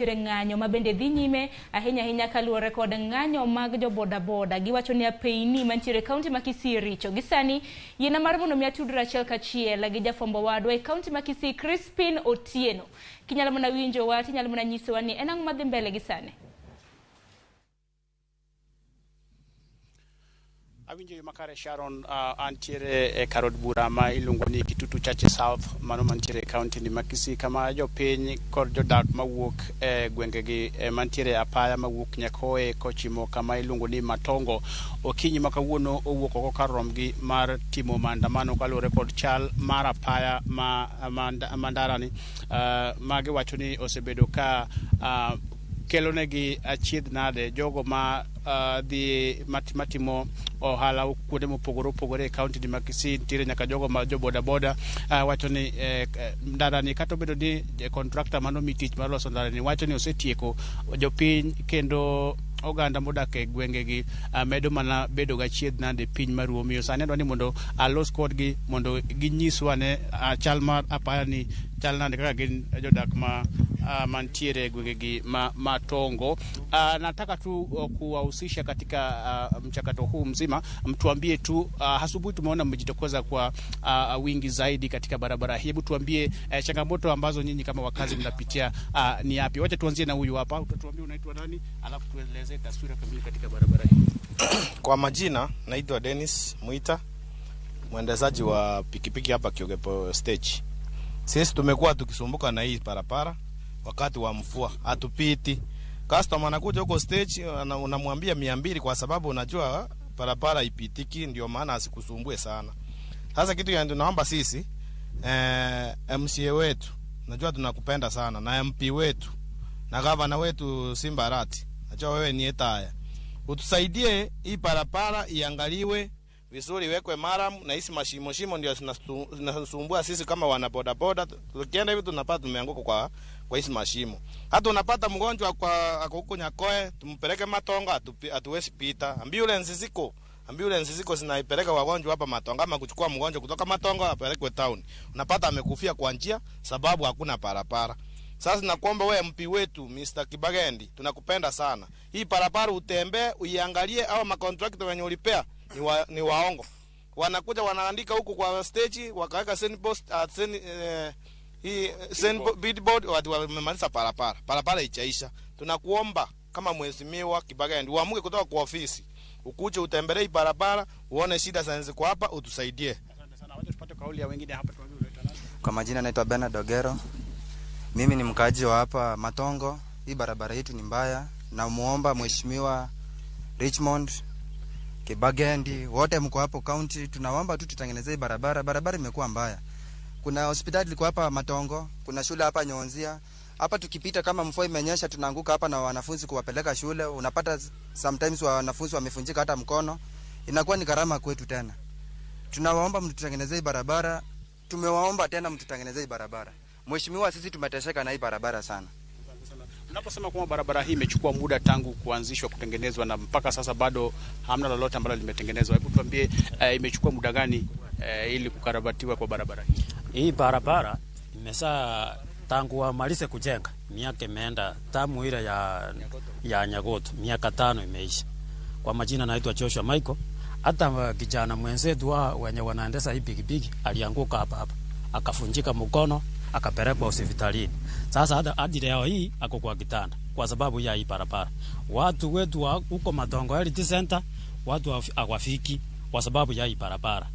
Ng'anyo ma bende dhi nyime ahinya ahinya kaluwore kod ng'anyo mag jo bodaboda. Giwacho ni apeyni mantiere e kaunti ma Kisii richo. Gi sani yiena mar mondo mi atudra achiel kachiel gi jafwambo wadwa e kaunti ma Kisii, Crispin Otieno. Kinyalo mana winjowa tinyalo mana nyisowa ni en ang'o madhi mbele gi sani. Awinjo yo makare Sharon, antiere e kar od bura ma iluongo ni Kitutu Chache South, mano mantiere e kaunti ni ma Kisii, kama jopiny kod jodak mawuok e gwengegi mantiere apaya mawuok Nyakoe kochimo kama iluongo ni Matongo okinyi ma kawuono owuok oko kar romgi mar timo maandamano kaluwore kod chal mar apaya ma ndarani ma giwacho ni osebedo ka kelonegi achiedh nade jogo ma dhi matimo ohala kuonde mopogore opogore e kaunti ni ma Kisii. Nitiere nyaka jogo ma jo boda boda wacho ni ndara ni kata obedo ni contractor manomi tich mar loso ndara ni wacho ni osetieko, jopiny kendo oganda modak e gwengegi medo mana bedo gachiedh nade piny maruo. Omiyo sani adwa ni mondo alos kodgi mondo ginyiswa ne chal mar apaya ni chal nade kaka gin jodak ma mantiere e gwengegi ma Matongo. Nataka tu kuwahusisha katika mchakato huu mzima, mtuambie tu asubuhi tumeona mmejitokeza kwa wingi zaidi katika barabara hii. Hebu tuambie changamoto ambazo nyinyi kama wakazi mnapitia ni yapi? Wacha tuanzie na huyu hapa, utatuambia unaitwa nani, alafu tueleze taswira kamili katika barabara hii. Kwa majina naitwa Dennis Mwita, mwendeshaji wa pikipiki hapa Kiogepo stage. Sisi tumekuwa tukisumbuka na hii barabara wakati wa mvua, hatupiti. Customer anakuja huko stage, unamwambia 200 kwa sababu unajua barabara ipitiki, ndio maana asikusumbue sana. Sasa kitu ya tunaomba sisi MCA wetu, najua tunakupenda sana, na MP wetu na gavana wetu Simba Arati, najua wewe ni etaya, utusaidie hii barabara iangaliwe vizuri, iwekwe maram na hizi mashimo shimo ndio zinasumbua sisi kama wana boda boda. Tukienda hivi tunapata tumeanguka kwa hizi mashimo. Hata unapata mgonjwa kwa ako huko Nyakoe, tumpeleke Matongo, hatuwezi pita. Ambulance ziko zinaipeleka wagonjwa hapa Matongo, ama kuchukua mgonjwa kutoka Matongo apelekwe town. Unapata amekufia kwa njia sababu hakuna barabara. Sasa nakuomba wewe MP wetu Mr. Kibagendi, tunakupenda sana. Hii barabara utembee uiangalie, au macontractor wenye ulipea ni waongo. Wanakuja wanaandika huku kwa stage, wakaweka signpost hii billboard, watu wamemaliza barabara. Barabara ichaisha. Tunakuomba kama mheshimiwa Kibagendi uamuke kutoka kwa ofisi, ukuje utembelee barabara, uone shida za ziko hapa, utusaidie. Asante sana. Wacha tupate kauli ya wengine hapa, tuambie unaitwa nani? Kwa majina naitwa Bernard Ogero. Mimi ni mkaaji wa hapa Matongo. Hii barabara yetu ni mbaya. Namuomba Mheshimiwa Richmond Kibagendi, wote mko hapo county, tunaomba tu tutengenezee barabara. Barabara imekuwa mbaya. Kuna hospitali liko hapa Matongo, kuna shule hapa Nyonzia. Hapa tukipita kama mvua imenyesha tunaanguka hapa na wanafunzi kuwapeleka shule. Unapata sometimes wanafunzi wamefunjika hata mkono. Inakuwa ni gharama kwetu tena. Tunawaomba mtutengenezee barabara. Tumewaomba tena mtutengenezee barabara. Mheshimiwa, sisi tumeteseka na hii barabara sana. Unaposema kwamba barabara hii imechukua muda tangu kuanzishwa kutengenezwa na mpaka sasa bado hamna lolote ambalo limetengenezwa, hebu tuambie imechukua muda gani ili kukarabatiwa kwa barabara hii? Hii barabara imesa tangu wamalize kujenga miaka imeenda tamu ile ya Nyagoto miaka 5 imeisha. Kwa majina naitwa Joshua Michael. Hata kijana mwenzetu wa wenye wanaendesha hii pikipiki alianguka hapa hapa akafunjika mkono akapelekwa hospitalini. Sasa hata hadi leo hii ako kwa kitanda kwa sababu ya hii barabara. Watu wetu wa huko Matongo Health Center watu hawafiki kwa sababu ya hii barabara.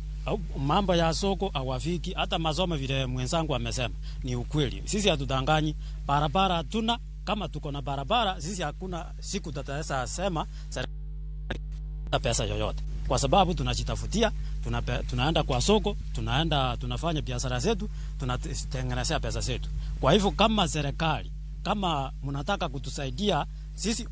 Mambo ya soko hawafiki, hata masomo vile mwenzangu amesema ni ukweli. Sisi hatudanganyi, barabara hatuna. Kama tuko na barabara sisi hakuna siku tutaweza sema pesa yoyote, kwa sababu tunajitafutia, tunaenda kwa soko, tunaenda tunafanya biashara zetu, tunatengenezea pesa zetu. Kwa hivyo kama serikali, kama mnataka kutusaidia sisi,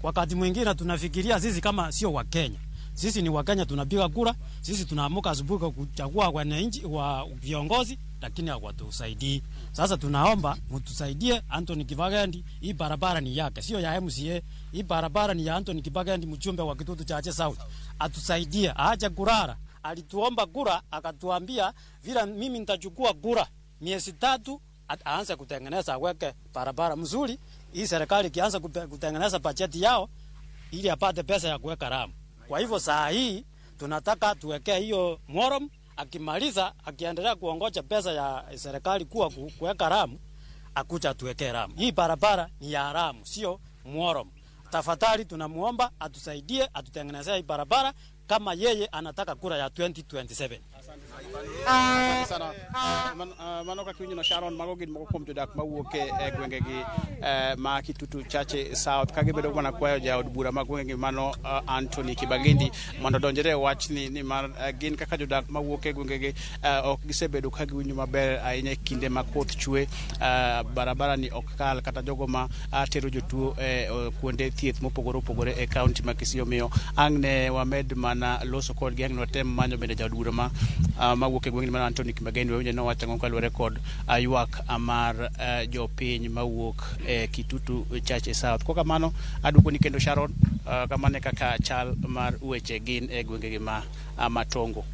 wakati mwingine tunafikiria sisi kama sio Wakenya. Sisi ni Wakenya, tunapiga kura, sisi tunaamuka asubuhi kuchagua wananchi wa viongozi, lakini hawatusaidii. Sasa tunaomba mtusaidie Anthony Kibagendi, hii barabara ni yake, sio ya MCA. Hii barabara ni ya Anthony Kibagendi, mjumbe wa Kitutu Chache South. Atusaidie, aache kurara. Alituomba kura, akatuambia vile mimi nitachukua kura miezi 3 aanze kutengeneza, aweke barabara mzuri. Hii serikali ikianza kutengeneza bajeti yao ili apate pesa ya kuweka ramu. Kwa hivyo saa hii tunataka tuwekee hiyo mworom, akimaliza akiendelea kuongoja pesa ya serikali kuwa kuweka ramu, akuja tuwekee ramu. Hii barabara ni ya ramu, sio mworom. Tafadhali tunamuomba atusaidie, atutengenezee hii barabara kama yeye anataka kura ya 2027. Asante sana. Mano kaka iwinjo no Sharon, mago gin moko kuom jodak mawuok e gwengegi ma Kitutu Chache South ka gibedo mana kwayo jaod bura ma gwengegi mano Anthony Kibagendi mondo odonjre e wachni nimar gin kaka jodak mawuok e gwengegi ok gisebedo ka giwinjo maber ahinya e kinde ma koth chwe, barabara ni ok kal kata jogo ma tero jotuo e kuonde thieth mopogore opogore e kaunti ma Kisii. Omiyo ang' ne wamed mana loso kodgi, ang' ne watem manyo bende jaod bura ma mawuok e gwengni mar Anthony Kibagendi wawinjo nowacho ang'o kaluwore kod ywak mar jopiny mawuok e Kitutu Chache South. Kok kamano aduoko ni kendo Sharon, kamano e kaka chal mar weche gin e gwengegi ma Matongo.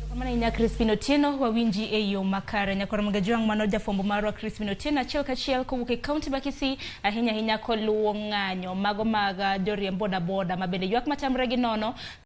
Kamano ahinya Crispin Otieno, wawinji e yo makare. Nyakwar Mgajwang' mano jafwambo marwa Crispin Otieno achiel kachiel kowuok e kaunti ma Kisii, ahinya ahinya koluwo ng'anyo mago mag joriemb bodaboda ma bende ywak matamre gi nono.